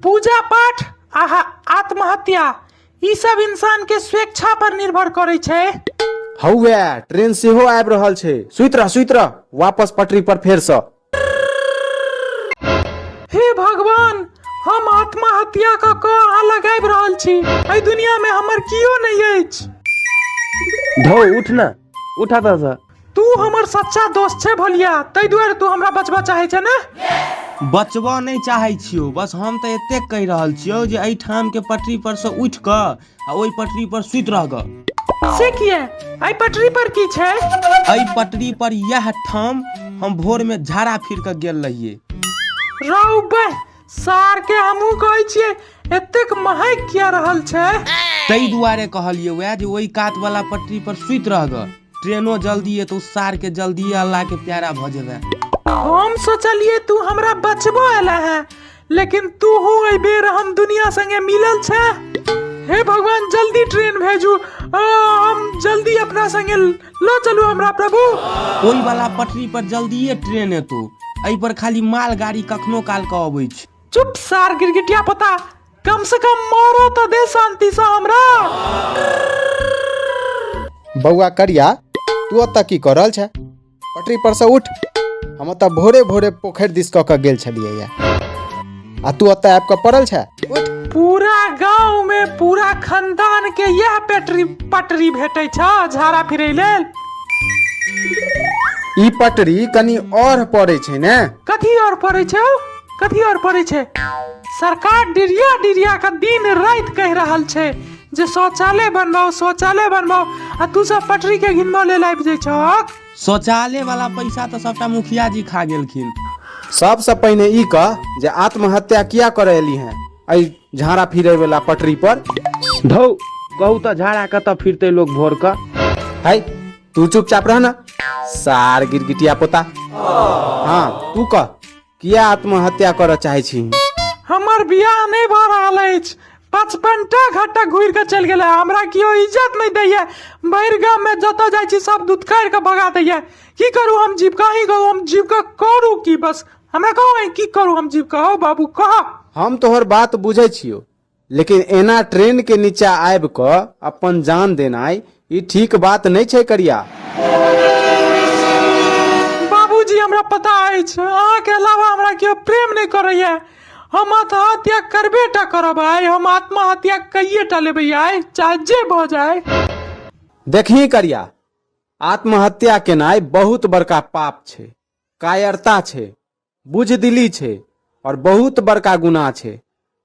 पूजा पाठ आ आत्महत्या ई सब इंसान के स्वेच्छा पर निर्भर करै छै। हौवे ट्रेन सेहो आबि रहल छै, सुति रह सुति रह, वापस पटरी पर फेरसँ। हे भगवान, हम आत्महत्या कऽ कऽ अहाँ लग आबि रहल छी। एहि दुनिया में हमर कियो नहि अछि। धौ उठ ना, उठ एतऽसँ। तू हमर सच्चा दोस्त छै भोलिया, ताहि दुआरे तू हमरा बचबऽ चाहै छै ने? बचबऽ नहि चाहै छियौ, बस हम तऽ एतेक कहि रहल छियौ जे एहिठाम के पटरी पर से उठि कऽ आ ओहि पटरी पर सुति रह गऽ। से किए? एहि पटरी पर की छै? एहि पटरी पर इएह ठाम हम भोर में झाड़ा फिर कऽ गेल रहियै। रौ बे, सार के हमहूँ कहै छियै एतेक महक किया रहल छै। ताहि दुआरे कहलियै वएह जे ओहि कात वाला पटरी पर सुति रह गऽ, ट्रेनो जल्दी एतौ, सार के जल्दी अल्लाह के प्यारा भऽ जेबै। हम सोचलियै तू हमरा बचबो एला है, लेकिन तू हूँ एहि बेर हम दुनिया संगे मिलल छै। हे भगवान, जल्दी ट्रेन भेजू, हम जल्दी अपना संगे लऽ चलू हमरा प्रभु। ओहि वाला पटरी पर जल्दिए ट्रेन एतौ, एहि पर खाली मालगाड़ी कखनो काल के अबै छै। चुप सार गिरगिटिया पोता, कम से कम मरो तो दे शांति से हमरा। बौआ करिया, तू ओतऽ की कऽ रहल छै? पटरी पर से उठ। हम ओतऽ भोरे भोरे पोखरि दिस कऽ कऽ गेल छलियै आ तू ओतऽ आबि कऽ पड़ल छै, उठ। पूरा गांव में पूरा खानदान के यह पटरी पटरी भेटै छ झाड़ा फिरै लेल। ई पटरी कनि और पड़ै छै ने। कथी और पड़ै छै हौ? कथी और पड़ै छै? सरकार डिरिया डिरिया के दिन राति कहि रहल छै जे शौचालय बनबाउ, शौचालय बनबाउ, आ तू सब पटरी के घिनबऽ लेल आबि जाइ छहक। शौचालय वाला पैसा तऽ सबटा मुखिया जी खा गेलखिन। सबसँ पहिने ई कह जे आत्महत्या किया करऽ एली हैं एहि झाड़ा फिरै वाला पटरी पर? धौ, कहू तऽ झाड़ा कतऽ फिरतै लोक भोर कऽ? है, तू चुपचाप रह ना सार गिरगिटिया पोता। हाँ तू कह, किया आत्महत्या करऽ चाहै छी? हमर बियाह नहि भऽ रहल अछि, 55टा घाटा घुरि कऽ चलि गेलै, हमरा केओ इज्जत नहि दैया, भरि गाम मे जतऽ जाइ छी सब दुतकारि कऽ भगा दैया। की करू हम जीव कऽ? अहीं कहू हम जीव कऽ करू की? बस हमरा कहू अहीं की करू हम जीव कऽ? हौ बाबू कह। हम तोहर बात बुझै छियौ, लेकिन एना ट्रेन के नीचा आबि कऽ अपन जान देनाइ ई ठीक बात नहि छै करिया। बाबूजी हमरा पता अछि अहाँके अलावा हमरा केओ प्रेम नहि करैया। हम आत्महत्या करबे टा करब आइ, हम आत्महत्या कइए टा लेबै आइ, चाहे जे भऽ जाय। देखही करिया, आत्महत्या केनाइ बहुत बड़का पाप छै, कायरता छै, बुझदिली छै और बहुत बड़का गुनाह छै।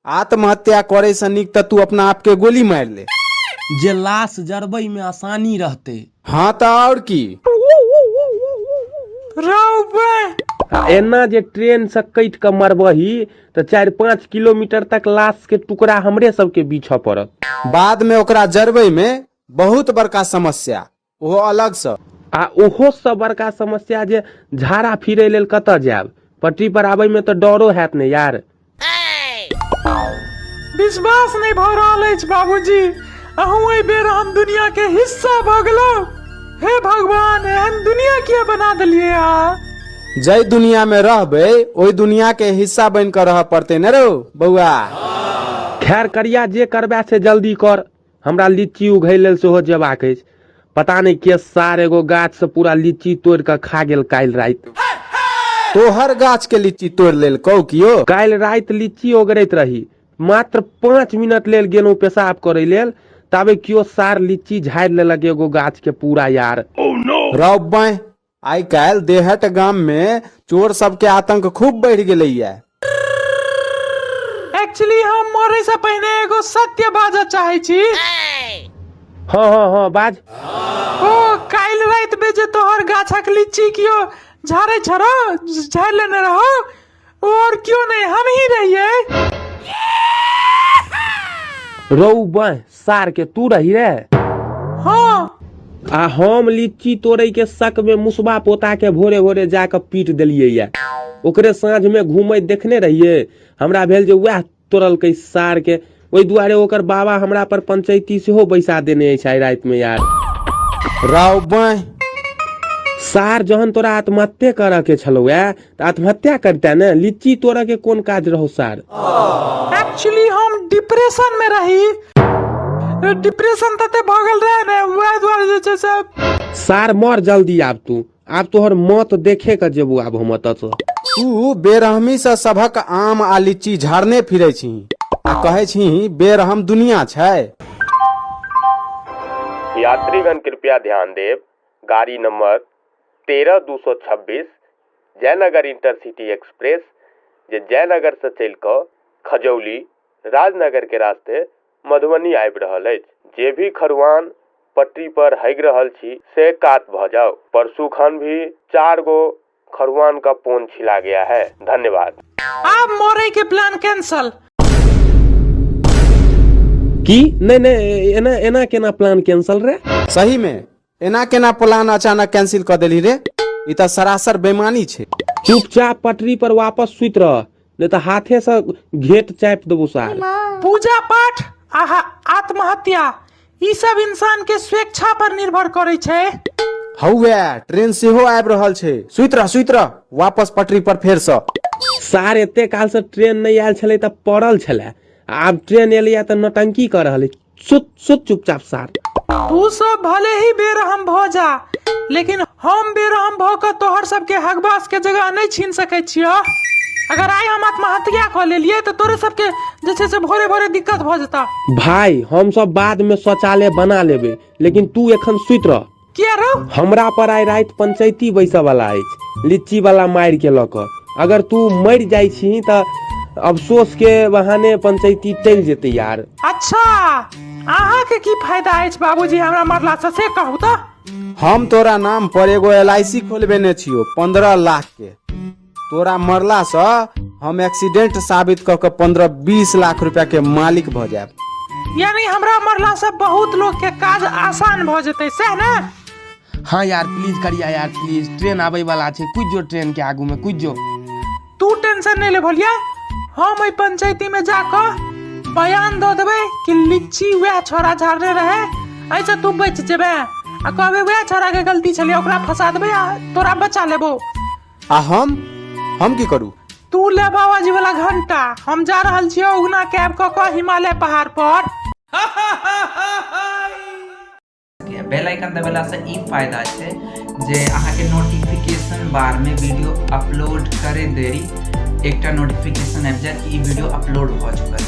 आत्महत्या करे से नीक तऽ तू अपना आप के गोली मारि ले। जे लाश जरबै में आसानी रहतै। हाँ तऽ और की। रौ बे। आ एना जे ट्रेन से कटि कऽ मरबही तऽ 4-5 किलोमीटर तक लाश के टुकड़ा हमरे सबके बीछऽ पड़त। बाद में ओकरा जरबै में बहुत बड़का समस्या, ओहो अलगसँ। आ ओहो सँ बड़का समस्या जे झाड़ा फिरै लेल कतऽ जायब, पटरी पर आबै में तऽ डरो हैत ने यार। विश्वास नहि भऽ रहल अछि बाबूजी, अहूँ एहि बेर हम दुनिया के हिस्सा भऽ गेलहुँ। हे भगवान, एहन दुनिया किया बना देलियै अहाँ? जै दुनिया में रहबै ओहि दुनिया के हिस्सा बनि कऽ रहऽ पड़तै ने रौ बौआ। खैर करिया, जे करबै से जल्दी कर, हमरा लीची उघै लेल सेहो जेबाक अछि। पता नहि के सार एगो गाछ से पूरा लीची तोड़ि कऽ खा गेल काल्हि राति। तोहर गाछ के लीची तोड़ि लेलकौ कियो? काल्हि राति लीची ओगरैत रही, मात्र 5 मिनट लेल गेलहुँ पेशाब करै लेल, ताबे कियो सार लीची झाड़ि लेलक एगो गाछ के पूरा यार। रौ बाँहि, आइ काल्हि देहट गाम में चोर सबके आतंक खूब बढ़ि गेलैया। एक्चुअली हम मरे से पहिने एगो सत्य बाजऽ चाहै छी। हाँ हाँ हाँ बाज। ओ काल्हि राति में जे तोहर गाछक लीची कियो झाड़ै छरो, झाड़ि लेने रहो, ओ और कियो नहीं, हम ही रहिए। रौ बाँहि, सार के तू रही रे? हाँ। आ हम लीची तोड़े के शक में मुसबा पोता के भोरे भोरे जाके पीट देलियै या। ओकरे साँझ में घूमैत देखने रहियै, हमरा भेल जे वएह तोड़लकै सार के, ओहि दुआरे ओकर बाबा हमरा पर पंचैती सेहो बैसा देने अछि आइ राति में यार। रौ बाँहि, सार जहन तोरा आत्महत्या करऽ के छलौ ए तऽ आत्महत्या करते ने, लीची तोड़ऽ के कोन काज रहौ सार? एक्चुअली हम डिप्रेशन में रही, डिप्रेशन तते भऽ गेल रहे ने, वएह दुआरे जे छै से। सार मर जल्दी आब तू, आब तोहर मौत देखे के जेबू आब हम एतऽ सँ। तू बेरहमी सँ सभक आम आ लीची झाड़ने फिरै छीही आ कहै छीही बेरहम दुनिया छै। यात्रीगण कृपया ध्यान देब, गाड़ी नंबर 13226 जयनगर इंटरसिटी एक्सप्रेस जे जयनगर से चलि कऽ खजौली राजनगर के रास्ते मधुबनी आबि रहल अछि। जे भी खरुआन पटरी पर हगि रहल छी से कात भऽ जाउ। परसू खन भी 4 गो खरुआन का पोन छिला गया है। धन्यवाद। आब मरै के प्लान कैंसल। की? नहि नहि, एना एना केना प्लान कैंसल रे? सही में एना केना प्लान अचानक कैंसिल कऽ देलही रे? ई तऽ सरासर बेईमानी छै। चुपचाप पटरी पर वापस सुति रह, नहि तऽ हाथे से घेट चापि देबौ सार। पूजा पाठ आ आत्महत्या ई सब इंसान के स्वेच्छा पर निर्भर करै छै। हौवे ट्रेन सेहो आबि रहल छै, सुति रह सुति रह वापस पटरी पर फेर सँ। सार एते काल से ट्रेन नहि आयल छलै तऽ पड़ल छलै, आब ट्रेन एलैया तऽ नौटंकी कऽ रहल है। सुत सुत चुपचाप सार। तू सब भले ही बेरहम भऽ जा, लेकिन हम बेरहम भऽ कऽ तोहर सबके हगबास के जगह नहि छीन सकै छियह। अगर आइ हम आत्महत्या कऽ लेलियै तऽ तोरे सबके जे छै से भोरे भोरे दिक्कत भऽ जेतह। भाई हम सब बाद में शौचालय बना लेबै, लेकिन तू एखन सुति रह। किया रौ? हमरा पर आइ राति पंचायती बैसऽ वाला अछि, लीची वाला मारि के लऽ कऽ। अगर तू मरि जाइ छीही तऽ अफसोस के बहाने पंचायती टलि जेतै यार। अच्छा, अहाँके की फायदा अछि बाबूजी हमरा मरला से, से कहू तऽ? हम तोरा नाम पर एगो एल I C खोलबेने छियौ 15 लाख के। तोरा मरला से हम एक्सीडेंट साबित कऽ के 15-20 लाख रुपया के मालिक भऽ जायब। यानी हमरा मरला से बहुत लोग के काज आसान भऽ जेतै, सएह ने? हाँ यार प्लीज करिया यार प्लीज, ट्रेन आबै वाला छै, कुदि जो ट्रेन के आगू में कुदि जो। तू टेंशन नहीं ले भोलिया, हम एहि पंचायती में जाकऽ बयान दऽ देबै कि लीची वएह छोड़ा झाड़ने रहे, एहिसँ तू बचि जेबे, आ कहबै वएह छोड़ा के गलती छलै, ओकरा फंसा देबै आ तोरा बचा लेबो। आ हम की करू? तू ले बाबाजी वाला घंटा, हम जा रहल छियै उगना कैब कऽ कऽ हिमालय पहाड़ पर। बेल आइकन दबेलासँ ई फायदा छै जे अहाँके नोटिफिकेशन बारमे वीडियो अपलोड करे देरी एकटा नोटिफिकेशन आबि जायत कि ई वीडियो अपलोड भऽ चुकल।